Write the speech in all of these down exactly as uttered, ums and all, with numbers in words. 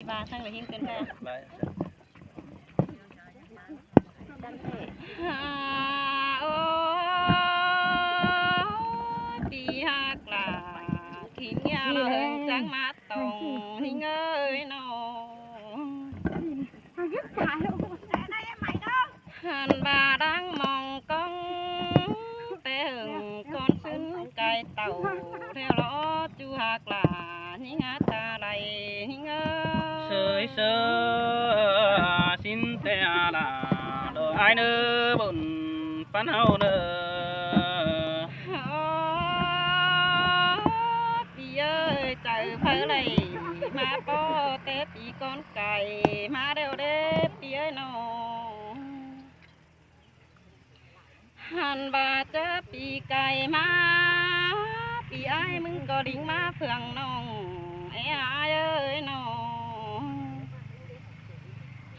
Ba sang le hin kưn ba. Ba. À, ô, ꞌpi ꞌhặc lả, khính ꞌnhá lo hơng chắng ꞌmá tông, ꞌhính ơi nó. Hăn ba đang mong cong, té hưng con sưn cai tàu, theo lo ꞌchu ꞌhặc lả, ꞌhính ꞌhá ta đảy, ꞌhính ơi. Sơi sơ, sín té a lả, đỏ ai nơ bộn pán hau nơ. Ô, ꞌpi ơi, chaư phaư đảy ꞌmá ꞌpo té ꞌpi con cai ꞌmá đeo đế ꞌpi ơi nó. Hăn ba ꞌchớ ꞌpi cai ꞌmá, ꞌpi ai ꞌmứng ꞌcọ đinh ꞌmá phượng ꞌnọng, é ai ơi nó.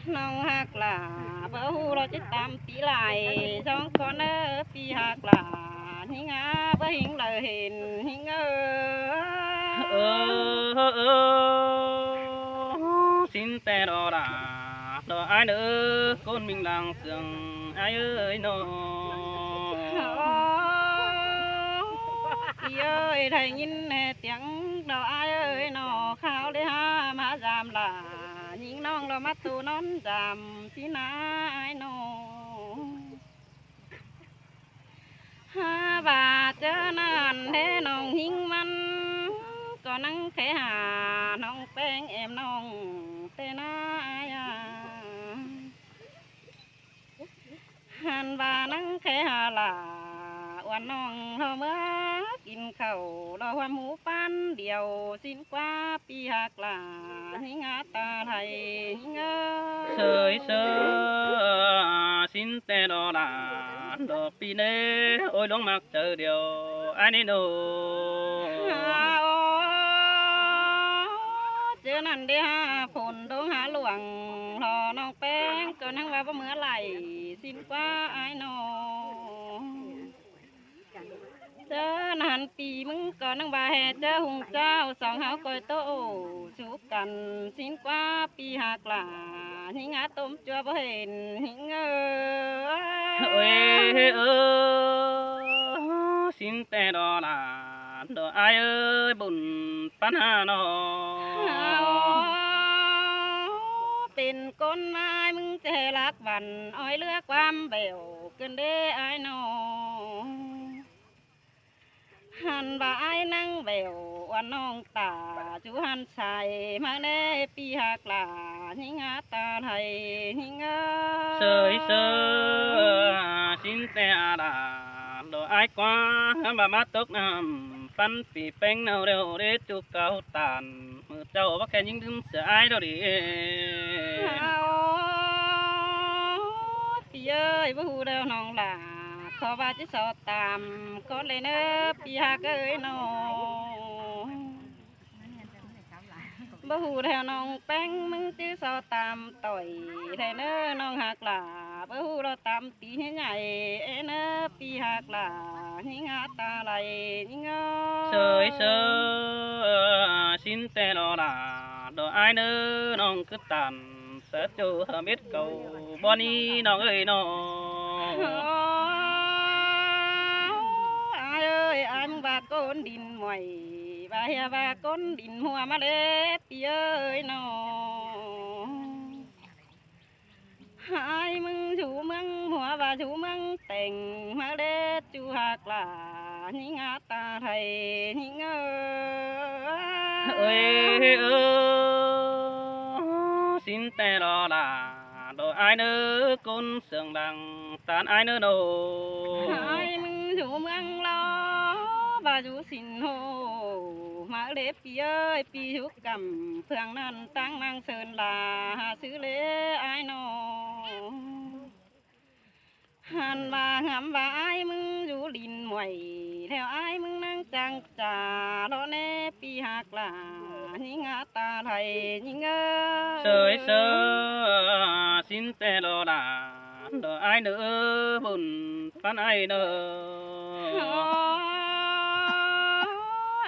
ꞌNọng ꞌhặc lả, báu ꞌhụ lo ꞌchí tam tí lai, ꞌsóng ꞌcọ nơ ꞌpi ꞌhặc lả, ꞌhính ꞌhá báu ꞌhính lai hên, ꞌhính ơi. Ơ, ơ, ơ, sín té đỏ lả, đỏ ai nơ, con ꞌminh lăng sương, ai ơi nó. Ô, ꞌpi ơi, đảy ꞌnghín nè tiếng đỏ ai ơi nó, kháo đế ꞌhá ꞌmá dam lả, ꞌnhính ꞌnọng lo ꞌmá tu ꞌnón dam, sín ꞌhá ai nó. Há ba ꞌchớ ꞌnặn đế ꞌnọng ꞌhính ꞌmắn, ꞌcọ ꞌnăng khe hả ꞌnọng ꞌpéng êm ꞌnọng té ꞌná ai a. Hăn ba ꞌnăng khe hả lả, uôn ꞌnọng lo ꞌmứa kin khảu, lo ꞌhuôm hú pán điêu, sín ꞌquá ꞌpi ꞌhặc lả, ꞌhính ꞌhá ta đảy, ꞌhính ơi. Sơi sơ, sín té đỏ lả, đỏ ꞌpi nê, ôi luống ꞌmặc chaư điêu, ai nê nô. Hả ô, ꞌchớ ꞌnặn đế hả phôn đông hả luông, lo ꞌnọng ꞌpéng ꞌcọ ꞌnăng ꞌva báu ꞌmứa lai, sín ꞌquá ai nó. ꞌChớ ꞌnặn ꞌpi ꞌmứng ꞌcọ ꞌnăng ꞌva ꞌhê ꞌchớ hung ꞌcháo song ꞌháu ꞌcoi ꞌtố ổ sú căn, sín ꞌquá ꞌpi ꞌhặc lả, ꞌhính ꞌhá tôm ꞌchua báu hên, ꞌhính ơi. Ơi, ơ, sín té đỏ lả, đỏ ai ơi, bộn pán hả nó. Hả ô, pên ꞌcốn ai ꞌmứng ꞌchí lác văn, ói ꞌlứa ꞌquám bẻo ꞌcứn đế ai nó. Hăn ba ai ꞌnăng bẻo uôn ꞌnọng ta, ꞌchu hăn sai ꞌmá đế ꞌpi ꞌhặc lả, ꞌhính ꞌhá ta đảy, ꞌhính ơi. Sơi sơ, sín té a lả, đỏ ai ꞌquá, ꞌhăm ba ꞌmá tốc ꞌnặm, pán ꞌpi ꞌpéng ꞌnau đeo đế ꞌchu cáu ꞌtan, ꞌmự ꞌchạu báu khen ꞌnhính ꞌlứm sửa ai đỏ đi. Hả ô, ꞌpi ơi, báu ꞌhụ đeo ꞌnọng lả, khót ꞌva ꞌchí so tam ꞌcốn đảy ꞌnớ ꞌpi ꞌhặc ơi nó. Báu ꞌhụ đeo ꞌnọng ꞌpéng ꞌmứng ꞌchí so tam ꞌtoi đảy ꞌnớ ꞌnọng ꞌhặc lả, báu ꞌhụ lo tam tí ꞌnhá nhảy é ꞌnớ ꞌpi ꞌhặc lả, ꞌhính ꞌhá ta đảy, ꞌhính ơi. Sơi sơ, sín té đỏ lả, đỏ ai ꞌnớ ꞌnọng ꞌcứ ꞌtan, sa ꞌchu hơm ết cau, bón ꞌnị ꞌnọng ơi nó. Ơ, ai ơi, ai ꞌmứng ꞌva ꞌcốn đin muổi, ꞌva ꞌhiạk ꞌva ꞌcốn đin ꞌhua ꞌmá đế ꞌpi ơi nó. Ai ꞌmứng dú ꞌmướng ꞌhua ꞌva dú ꞌmướng têng ꞌmá đế ꞌchu ꞌhặc lả, ꞌhính ꞌhá ta đảy, ꞌhính ơi. Ơi, ơ, sín té đỏ lả, đỏ ai ꞌnớ ꞌcốn sương lăng, ꞌtan ai ꞌnớ nó. Ai ꞌmứng dú ꞌmướng lo, ꞌva dú sín hô, ꞌmá đế ꞌpi ơi, ꞌpi dú căm, phượng ꞌnặn ꞌtáng ꞌmáng sơn la, hả ꞌsứ đế ai nó. Hăn ꞌva ngắm ꞌva ai ꞌmứng dú đin muổi, theo ai ꞌmứng ꞌnăng chang cha, lo ꞌnế ꞌpi ꞌhặc lả, ꞌhính ꞌhá ta đảy, ꞌhính ơi. Sơi sơ, sín té đỏ lả, đỏ ai ꞌnớ bộn pán ai nó. Ơ,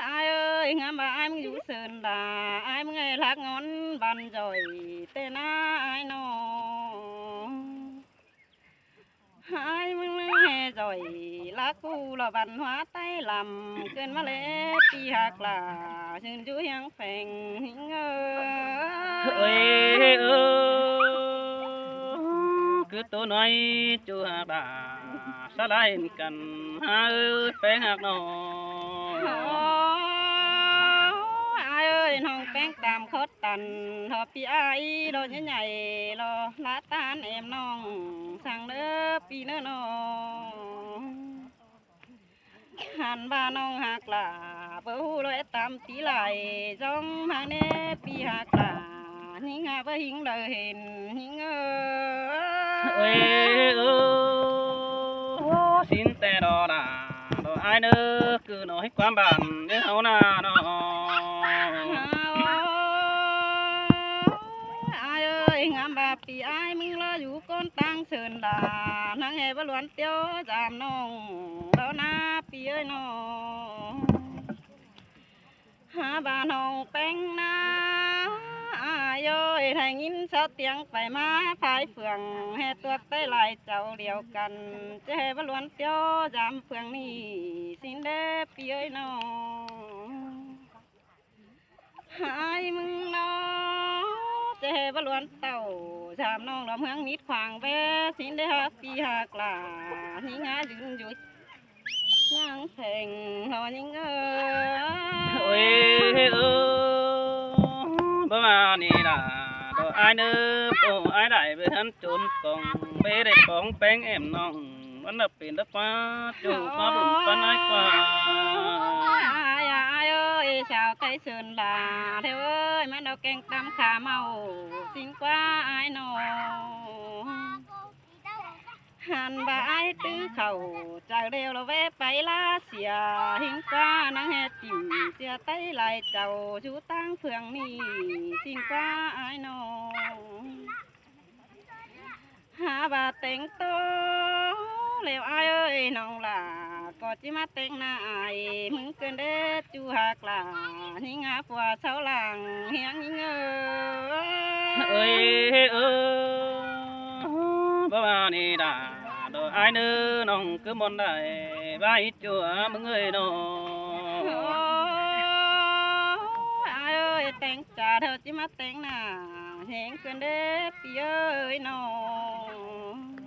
ai ơi, ngắm ꞌva ai ꞌmứng dú sơn la, ai ꞌmứng ai lác ngón păn doi té ꞌná ai ꞌnọng. Ai ꞌmứng ꞌmứng ꞌhê doi lắc ꞌhụ lỏ văn hóa ꞌTáy lăm ꞌcứn ꞌmá ꞌlế ꞌpi ꞌhặc lả, ꞌsịn dú hiếng pheng ꞌhính ơi. Ơi, ơ, cứ ꞌtố nói ꞌchu ꞌhặc lả, sa lai hên căn, ꞌhá ơi, pheng ꞌhặc ꞌnọng. Ơ, ai ơi, ꞌnọng pheng tam khót tăn, ꞌhọ ꞌpi ai ꞌlọ nhá nhảy ꞌlọ, lá tan em ꞌnọng, săng ꞌnớ ꞌpi ꞌnớ ꞌnọng. Hăn ꞌva ꞌnọng ꞌhặc lả, báu ꞌhụ ꞌlọ é tam tí lai, dong ꞌhặc ꞌnê ꞌpi ꞌhặc lả, ꞌhính ꞌhặc báu ꞌhính đaư hên, ꞌhính ơ. Ơi, ơ, ꞌsịn ꞌtẹ ꞌlọ lả, ꞌlọ ai ꞌnớ, cứ nói ꞌquám bản ꞌnớ ꞌháu ꞌnạ ꞌnọng. Ai ơi, ꞌngắm ꞌva ꞌpi ai ꞌmứng ꞌlọ dú ꞌcốn ꞌtáng Sơn La, ꞌnăng ꞌhê báu ꞌluốn ꞌtiếu dăm ꞌnọng ꞌlọ ꞌnạ ꞌpi ơi ꞌnọng. Hák ꞌva ꞌnọng pheng ꞌnạ, ai ơi, ꞌhê ꞌnghín sáu tiếng pay ꞌmá phái phường, ꞌhê tuak ꞌTáy lai chảu điêu căn, ꞌchí ꞌhê báu ꞌluốn ꞌtiếu dăm phường ꞌnị, ꞌsịn đé ꞌpi ơi ꞌnọng. Ai ꞌmứng ꞌnọng, ꞌchí ꞌhê báu ꞌluốn tảu dăm ꞌnọng ꞌlọ ꞌmướng mít khoang ꞌvế, ꞌsịn đé ꞌhặc ꞌpi ꞌhặc lả, ꞌnhính ꞌhá dưn dú ꞌnhắng pheng ꞌnọng ꞌnhính ơ. Ơi, ơ, báu ꞌva ꞌnị lả, ꞌlọ ai ꞌnớ, ꞌpộ ai đảy báu ꞌhăn chốn cỏng, báu đảy cỏng pheng em ꞌnọng, ꞌmắn đảy pên đảy ꞌquá, ꞌchu ꞌquá bun ꞌpắn ai ꞌquá. Ai, ai ơi, sau ꞌTáy Sơn La ꞌlẹo ơi, ꞌmắn ꞌlọ keng ꞌtăm khả ꞌmạu, ꞌsịn ꞌquá ai ꞌnọng. Hăn ꞌva ai ꞌtứ khảu chaư ꞌlẹo ꞌlọ ꞌvế pay ꞌlạ sia, ꞌhính ꞌquá ꞌnăng ꞌhê tỉm sia ꞌTáy lai chảu dú ꞌtáng phường ꞌnị, ꞌsịn ꞌquá ai ꞌnọng. Hák ꞌva téng ꞌtố ꞌlẹo ai ơi, ꞌnọng lả ꞌcọ ꞌchí ꞌmá téng ꞌnạ ai ꞌmứng ꞌcứn đé ꞌchu ꞌhặc lả, ꞌnhính ꞌhá pua sáu lăng hiếng ꞌnhính ơ. Ơi, ơ, báu ꞌva ꞌnị lả, ꞌlọ ai ꞌnớ, ꞌnọng cứ ꞌmuôn đảy ꞌva ꞌhí ꞌchu ꞌmứng ơi ꞌnọng. Ơ, ai ơi, téng chả ꞌtố ꞌchí ꞌmá téng ꞌnạ hiếng ꞌcứn đé ꞌpi ơi ꞌnọng.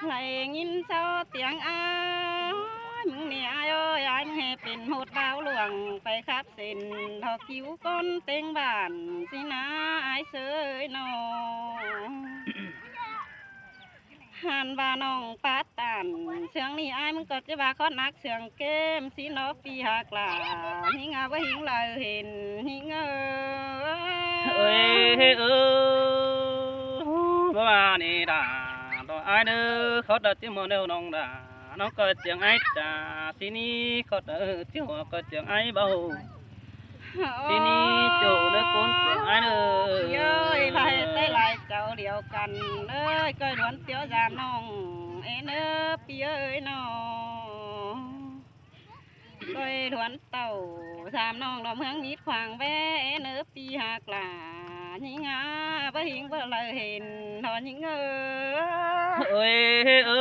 Lai ꞌnghín sáu tiếng ai ꞌmứng ꞌnị ai ơi, ai ꞌmứng ꞌhê pên ꞌhột ꞌváo luông pay khắp sên ꞌhọ kiu ꞌcốn ꞌtếng bản ꞌsịn ꞌnạ ai ꞌsớ ơi ꞌnọng. Hăn ꞌva ꞌnọng pát tản ꞌsướng ꞌnị ai ꞌmứng ꞌcọ ꞌchí ꞌva khót nắc ꞌsướng kêm ꞌsịn ꞌnọ ꞌpi ꞌhặc lả, ꞌhính ꞌhặc báu ꞌhính đaư hên ꞌhính ơ. Ơi, ơ, báu ꞌva ꞌnị lả, ꞌlọ ai ꞌnớ, khót đaư ꞌchí ꞌmuôn ꞌlẹo ꞌnọng lả, ꞌnọng ꞌcọ ꞌchương ai chả, ꞌsịn ꞌnị khót đaư ꞌchí ꞌcọ ꞌchương ai báu. ꞌSịn ꞌnị ꞌchu ꞌnớ ꞌcốn ꞌchương ai ꞌnớ. Ơi, ꞌva ꞌhê ꞌTáy lai chảu điêu căn, ơi, ꞌcoi ꞌluốn ꞌtiếu dăm ꞌnọng é ꞌnớ ꞌpi ơi ꞌnọng. ꞌCoi ꞌluốn tảu dăm ꞌnọng ꞌlọ ꞌmướng mít khoang ꞌvế é ꞌnớ ꞌpi ꞌhặc lả, ꞌnhính ꞌhá báu ꞌhính báu đaư hên ꞌnọ ꞌnhính ơ. Ơi, ơ,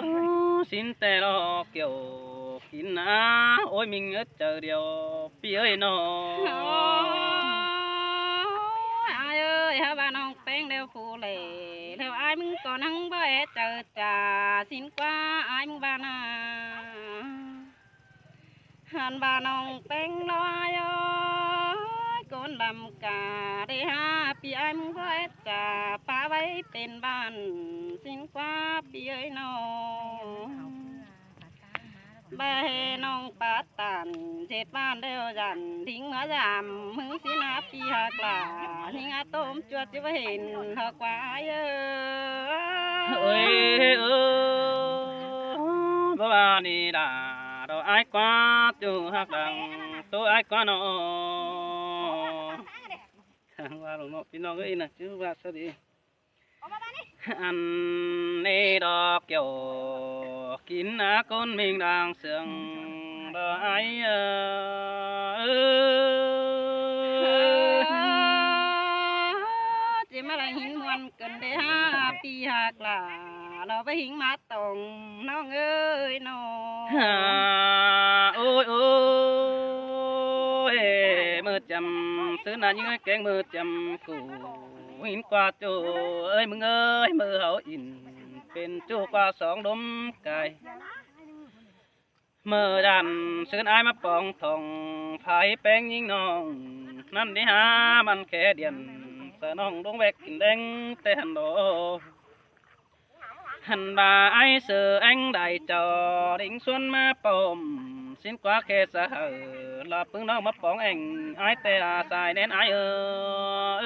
ꞌsịn ꞌtẹ ꞌlọ kiẻo kin ꞌnạ, ôi, ꞌminh ớ chaư điêu ꞌpi ơi ꞌnọng. Ơ, ai ơi, hák ꞌva ꞌnọng pheng ꞌlẹo phủ lẻ ꞌlẹo ai ꞌmứng ꞌcọ ꞌnăng báu é chaư chả, ꞌsịn ꞌquá ai ꞌmứng ꞌva ꞌnạ. Hăn ꞌva ꞌnọng pheng ꞌlẹo ai ơi, ꞌcốn lăm ca đé hák ꞌpi ai ꞌmứng báu é chả, pá ꞌvạy pên bản, ꞌsịn ꞌquá ꞌpi ơi ꞌnọng. ꞌVa ꞌhê ꞌnọng pát tản ꞌdệt bản ꞌlẹo dản, ꞌhính ꞌmứa dăm ꞌmứng ꞌsịn ꞌnạ ꞌpi ꞌhặc lả, ꞌnhính ꞌhá ꞌtôm chuột ꞌchí báu hên ꞌhọ ꞌquá ai ơ. Ơi, ơ, báu ꞌva ꞌnị lả, ꞌlọ ai ꞌquá ꞌchu ꞌhặc lẳng, ꞌtố ai ꞌquá ꞌnọng. Hăng ꞌva ꞌlẹo ꞌnọng ꞌpi ꞌnọng ơi ꞌnạ, chứ ꞌva sao đi. Ăn ꞌnị ꞌlọ kiẻo kin ꞌnạ ꞌcốn ꞌminh đang sương ꞌlọ ai ơ. Lay hin muôn cơn đé ha pi hạc lả, nó báu hính mát tòng ꞌnọng ơi nó. Ha, ôi ôi, ꞌmự chăm sứ na ꞌnhứ kéng ꞌmự chăm củ hin ꞌquá ꞌchu ơi ꞌmứng ơi, ꞌmự hảư in pên ꞌchu ꞌquá song đốm cai. ꞌMự dản sưn ải ꞌmá pong thong phay ꞌpéng ꞌnhính ꞌnọng ꞌnặn đi ha ꞌmắn khe điện, sa ꞌnọng đuống ꞌvẹk kin đéng ꞌtẹ hăn đô. Hăn ꞌva ải sư ꞌéng đảy chảu đính ꞌsuôn ꞌmá pom, ꞌsịn ꞌquá khe sa hảư lỏ ꞌpứng ꞌnọng ꞌmá pong ꞌéng ải ꞌtẹ sai ꞌnén ải ơ. Ơ,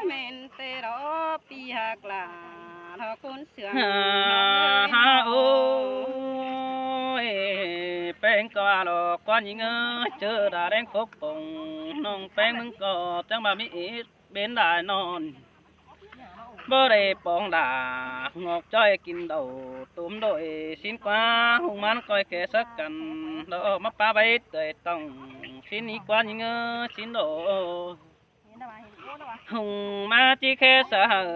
ꞌmen ꞌtẹ đó pi hạc lả nó ꞌcốn sương. Ha, ha, ôi, ꞌpéng ꞌcọ lỏ ꞌquá ꞌnhính ơi, ꞌchớ đa đéng phốc pong ꞌnọng ꞌpéng ꞌmứng ꞌcọ chắng ꞌva ꞌmí ꞌít bến đài non. Báu đảy pong đả ngọc ꞌchoi kin đảu tôm đôi ꞌsịn ꞌquá ꞌhung ꞌmắn ꞌcoi khe sắc căn đó ꞌmá pá báu ꞌtẹ tỏng ꞌsịn ꞌnị ꞌquá ꞌnhính ơi ꞌsịn đô. ꞌHung ꞌmá ꞌchí khe sa hảư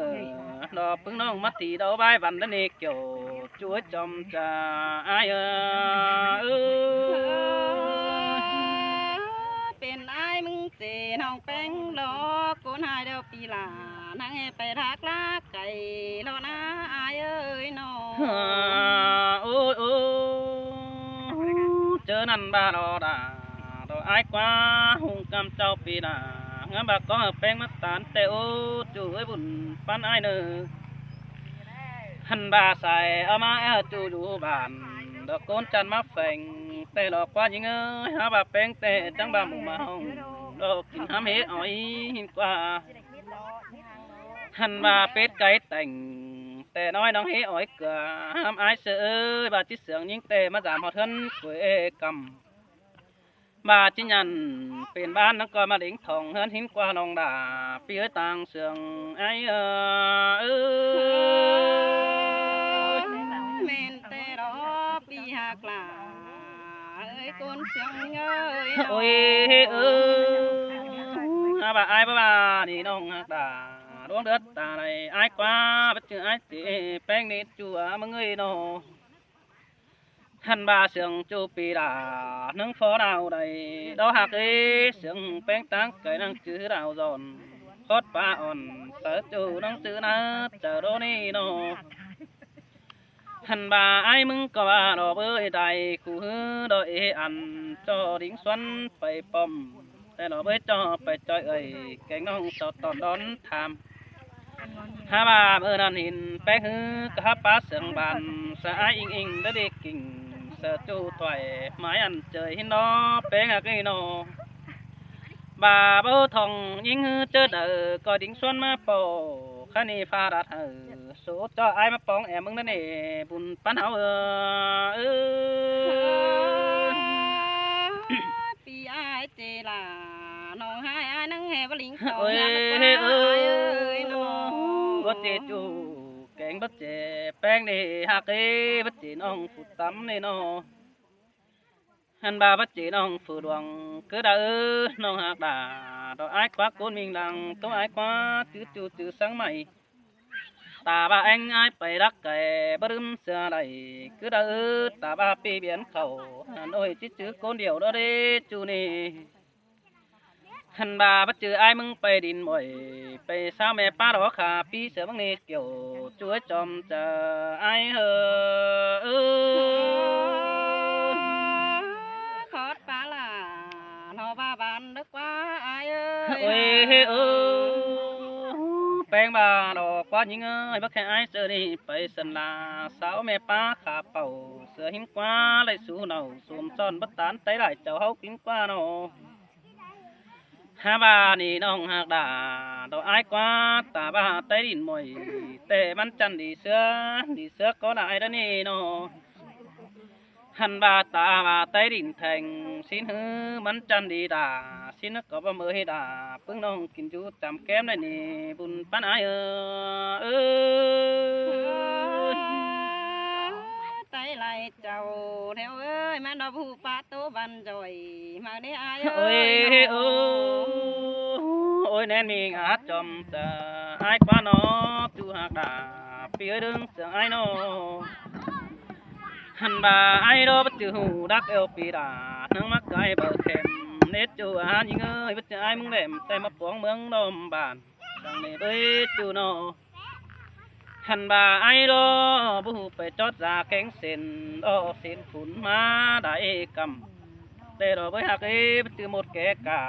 đó ꞌpứng ꞌnọng ꞌmá thi đaư bái văn đó ꞌnị kiẻo ꞌchu ới chom cha ải ơ. Ơ, pên ải ꞌmứng ꞌchế ꞌnọng ꞌpéng lỏ ꞌcốn hai đeo pi lả, ꞌnăng ê pay rák lák cay lỏ ꞌna ải ơi nó. Ha, ôi ôi, ꞌchớ ꞌnặn ꞌva lỏ đả đó ải ꞌquá ꞌhung ꞌcắm chảu pi đả, ꞌngắm ꞌva ꞌcó hảư ꞌpéng ꞌmá tán ꞌtẹ ơ ꞌchu ới bun ꞌpắn ải ꞌnớ. Hăn ꞌva sai au ꞌmá é ꞌchu dú bản đó ꞌcốn chăn ꞌmá pheng ꞌtẹ lỏ ꞌquá ꞌnhính ơi, hák ꞌva ꞌpéng ꞌtẹ chắng ꞌva mủ ꞌmá hong đó kin hám hế ói hin ꞌquá. Hăn ꞌva pết cáy tẻng ꞌtẹ ꞌnọi ꞌnọng hế ói cưa hám ải sư ơi, ꞌva ꞌchí sương ꞌnhính ꞌtẹ ꞌmá dám ꞌhọt ꞌhướn quê ê căm. ꞌVa ꞌchí nhẳn pên ꞌván ꞌnăng ꞌcoi ꞌmá đính thong ꞌhướn hin ꞌquá ꞌnọng đả pi ới tang sương ải ơ. Ơ, ꞌmen ꞌtẹ đó pi hạc lả ơi ꞌcốn sương ơi. Ôi ơ, ꞌva ải ꞌva ꞌva ꞌnị ꞌnọng hạc đả đuống đớt ta đảy ải ꞌquá báu ꞌchư ải ꞌchế ꞌpéng ꞌnị ꞌchu ꞌmứng ơi nó. Hăn ꞌva sương ꞌchu pi đả ꞌnưng phó đao đảy đó hạc ê, sương ꞌpéng táng cay ꞌnăng chứ đao dọn khót pá ỏn sa ꞌchu ꞌnăng chứ ꞌna chaư đô ꞌnị nó. Hăn ꞌva ải ꞌmứng ꞌcọ ꞌva lỏ bới đảy khu ꞌhứ đôi ê ăn ꞌchọ đính ꞌsuôn pay pom, ꞌtẹ lỏ bới ꞌchọ pay ꞌchoi ơi kéng ꞌnọng sau tỏn đón tham. Hák ꞌva ꞌmự ꞌnặn hin ꞌpéng ꞌhứ ꞌcọ hák pá sương bản sa ải inh inh đá đi kin sa ꞌchu thoai mái ăn ꞌchới hin nó ꞌpéng hạc ꞌnị nó. ꞌVa báu thong ꞌnhính ꞌhứ ꞌchớ đaư ꞌcoi đính ꞌsuôn ꞌmá pô khá ꞌnị pha đặt hảư số ꞌchọ ải ꞌmá pong ẻm ꞌmứng ꞌnớ ꞌnị bun ꞌpắn hảư ơ. Ơ, pi ải ꞌchế lả ꞌnọng ải ải ꞌnăng ê báu đính thong ơi ơi nó. Báu ꞌchế ꞌchu kéng báu ꞌchế ꞌpéng ꞌnị hạc ê, báu ꞌchế ꞌnọng phủ tắm ꞌnị nó. Hăn ꞌva báu ꞌchế ꞌnọng phủ đuông cứ đaư ꞌnọng hạc đả đó ải ꞌquá ꞌcốn ꞌminh lăng tố ải ꞌquá chứ ꞌchu chứ sáng mảy. Ta ꞌva ꞌéng ải pay đắc cay báu ꞌlứm sia đảy cứ đaư, ta ꞌva pi biến khảu Hà Nội chứ chứ ꞌcốn điêu đó đế ꞌchu ꞌnị. Hăn ꞌva báu ꞌchư ải ꞌmứng pay đin muối pay sao ꞌme pá đó khả pi sia ꞌmứng ꞌnị kiẻo ꞌchu ới chom cha ải ơ. Ơ, khót pá lả nó ꞌva bản đó ꞌquá ải ơi. Ôi ơ, ꞌpéng ꞌva lỏ ꞌquá ꞌnhính ơi, báu khe ải sư ꞌnị pay sân lả sao ꞌme pá khả pảu sia hin ꞌquá đảy sú nảu sôm son báu tán ꞌtẹ đảy chảu ꞌháu kin ꞌquá nó. Hák ꞌva ꞌnị ꞌnọng hạc đả đó ải ꞌquá, ta ꞌva ꞌtẹ đin muối ꞌtẹ ꞌmắn chăn đi ꞌsứa, đi ꞌsứa ꞌcọ đảy đó ꞌnị nó. Hăn ꞌva ta ꞌva ꞌtẹ đin theng ꞌsịn ꞌhứ ꞌmắn chăn đi đả ꞌsịn ꞌcọ báu ꞌmự ꞌhứ đả ꞌpứng ꞌnọng kin dú chăm kém đảy ꞌnị bun ꞌpắn ải ơ. Ơ, ꞌtẹ lai chảu ꞌnẹo ơi ꞌmắn đó ꞌhụ pá tố văn giỏi ꞌmá đế ải ơi. Ôi ơ, ꞌnén ꞌmí ꞌngặt chom ꞌchạ ải ꞌquá ꞌnọ, ꞌchu ꞌhặc đa ꞌpi ới ꞌlớng sương ải ꞌnọ. Hăn ꞌva ải ꞌlọ báu ꞌchư ꞌhụ đắc eo ꞌpi đa, ꞌnăng ꞌmặc cai báu khẻm nết ꞌchu ꞌnhính ới, báu ꞌchư ải ꞌmứng đẻm ꞌtẹ ꞌmá póng ꞌmướng ꞌlum bản, sương ꞌnị bới ꞌchu ꞌnọ. Hăn ꞌva ải ꞌlọ báu ꞌhụ pay chót da kéng sên, ꞌlọ sên phun ꞌmá đa ê căm. ꞌTẹ ꞌlọ bới ꞌhặc ê báu ꞌchư ꞌmột kẻ cả,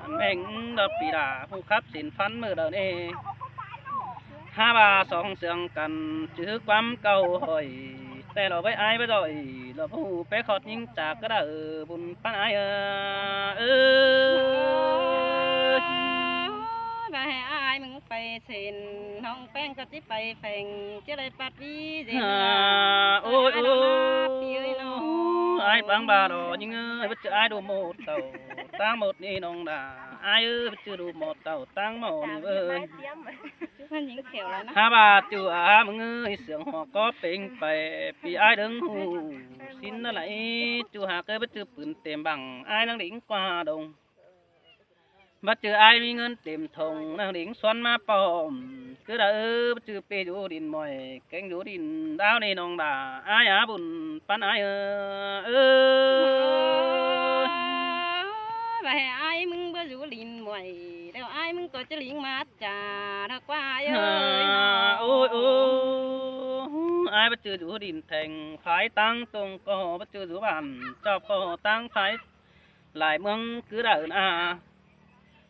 hăn ꞌmeng ꞌlọ ꞌpi đa ꞌhụ khắp sên phắn ꞌmự đaư ꞌnị. Hák ꞌva song sương căn ꞌchư ꞌquám ꞌcau hỏi. ꞌTẹ ꞌlọ bới ải báu ꞌdội, ꞌlọ báu ꞌhụ pé khót ꞌnhính chả cá đaư bun ꞌpắn ải ơ. Ơ, ꞌva hảư ải ꞌmứng pay sên, ꞌnọng ꞌpéng ꞌcọ ꞌchí pay pheng, ꞌchí đảy pắt ꞌvi dên. Ôi, ôi, ôi, ải ꞌpăng ꞌva ꞌlọ ꞌnhính ới, báu ꞌchư ải đu ꞌmo tảu ꞌtáng ꞌmột ꞌnị ꞌnọng đa. Ải ơ, báu ꞌchư đu ꞌmo tảu ꞌtáng ꞌmột ꞌnị ꞌvới. Hák ꞌva ꞌchu ꞌmứng ới, sương ꞌhọt ꞌcó pêng pay, ꞌpi ải ꞌlớng ꞌhụ sín ꞌnặn ꞌlạ. ꞌChu ꞌhặc ới, báu ꞌchư pưn têm bảng ải ꞌnăng đing ꞌquá đông. Báu ꞌchư ải ꞌmí ꞌngớn têm thông ꞌnăng đing ꞌsuôn ꞌmá pom. Cứ đaư ơ, báu ꞌchư ꞌpi dú đin ꞌmuội, kéng dú đin đao ꞌnị ꞌnọng đa. Ải ꞌa bun ꞌpắn ải ơ. Ơ, ꞌva hảư ải ꞌmứng báu dú đin ꞌmuội, ꞌlẹo ải ꞌmứng ꞌcọ ꞌchí đing ꞌmá chả ꞌhặc ꞌquá ải ơ. Ôi, ôi, ải báu ꞌchư dú đin theng, phái ꞌtáng tông ꞌcọ báu ꞌchư dú bản, chóp ꞌcọ ꞌtáng phái lai ꞌmướng cứ đaư ꞌnạ.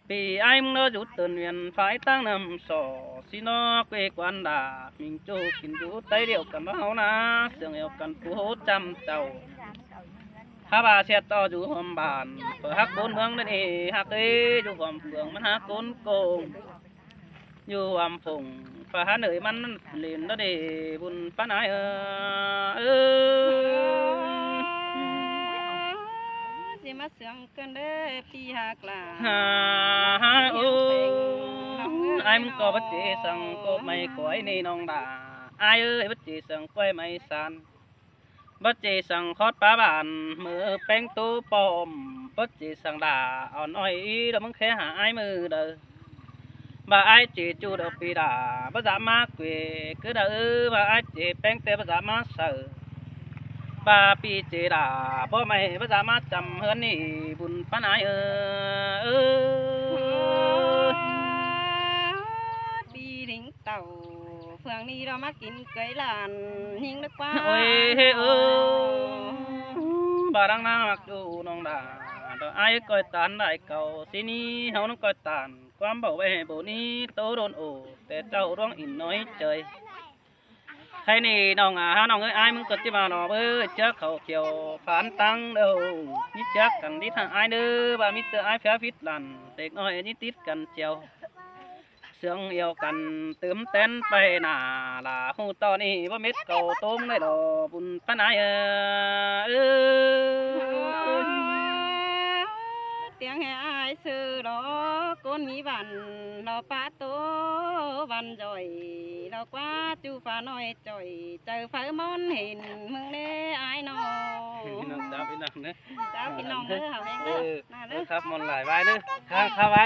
ꞌPi ải ꞌmứng ꞌnọ dú tơn huyện phái ꞌtáng ꞌnặm so, ꞌsịn ꞌnọ quê quán đa, ꞌmính ꞌchu kin dú ꞌtếng điêu căn ꞌva ꞌháu ꞌnạ, sương eo căn pú hố chăm chảu. Hák ꞌva sia ꞌto dú ꞌhuôm bản, ꞌpưa ꞌhặc ꞌcốn ꞌmướng ꞌnặn ê, ꞌhặc ê dú ꞌhuôm phường ꞌmắn ꞌhặc ꞌcốn công. Dú ꞌhuôm phông ꞌpưa ꞌhặc ới ꞌmắn lên ꞌnọ đê bun ꞌpắn ải ơ. Ơ, ꞌchí ꞌmá sương căn đaư ꞌpi ꞌhặc ꞌlạ. Hák, hák, ơ, ải ꞌmứng ꞌcọ báu ꞌchư săng ꞌcộp ꞌmạy khỏi ꞌnị ꞌnọng đa. Ải ơi, báu ꞌchư săng khỏi ꞌmạy san. Báu ꞌchư săng khót pá bản ꞌmự ꞌpéng ꞌtố pom. Báu ꞌchư săng đa ón ꞌnọi ꞌlẹo ꞌmứng khé hảư ải ꞌmự đaư. ꞌVa ải ꞌchư ꞌchu đaư ꞌpi đa báu dám ꞌmá quê, cứ đaư ơ, ꞌva ải ꞌchư péng ꞌtẹ báu dám ꞌmá saư. ꞌVa ꞌpi ꞌchư đa báu ꞌmạy báu dám ꞌmá chăm ꞌhướn ꞌnị bun ꞌpắn ải ơ. Ơ, ꞌpi đing tảu, phường ꞌnị ꞌlọ ꞌmá kin cới lản ꞌhính đắc ꞌquá. Ôi, ơ, ꞌva đang ꞌnáng ꞌmặc ꞌchu ꞌnọng đa, ꞌtoi ải ꞌcoi ꞌtan lai cảu, ꞌsịn ꞌnị ꞌháu ꞌnọng ꞌcoi ꞌtan, ꞌquám báu ꞌvạy báu ꞌnị ꞌtố đôn ổ, ꞌtẹ ꞌchạu ꞌluống ỉn ꞌnọi ꞌchới. Khay ꞌnị ꞌnọng ꞌa, hák ꞌnọng ới, ải ꞌmứng ꞌcọ ꞌchí ꞌva ꞌnọ bới, ꞌchớ khảu khiêu phán ꞌtáng đaư, ꞌnhí ꞌchớ căn đít hảư ải ꞌnớ, ꞌva ꞌmí ꞌtưa ải phia phít lăn, tếc ꞌnọi ꞌnhí tít căn chiêu. Sương eo căn tứm tén pay nả, lả ꞌhụ ꞌto ꞌnị báu mết cảu tôm ꞌnị đaư bun ꞌpắn ải ơ. Ơ, ơ, ơ. Tiếng hè ai sư đó, ꞌcốn ꞌmí bản đó pá tô bản giỏi đó, ꞌquá ꞌchu pha nói chọi, chaư pháư ꞌmón hên ꞌmứng ꞌnê ải ꞌnọ. Phi ꞌnọng, chào phi ꞌnọng ꞌnớ. Chào phi ꞌnọng ꞌnớ, hảư ꞌhéng ꞌnớ. Ơ, ꞌnạ ꞌnớ. Ơ, khắp ꞌmón lai ꞌvái ꞌnớ. Khắp, khắp ꞌvái.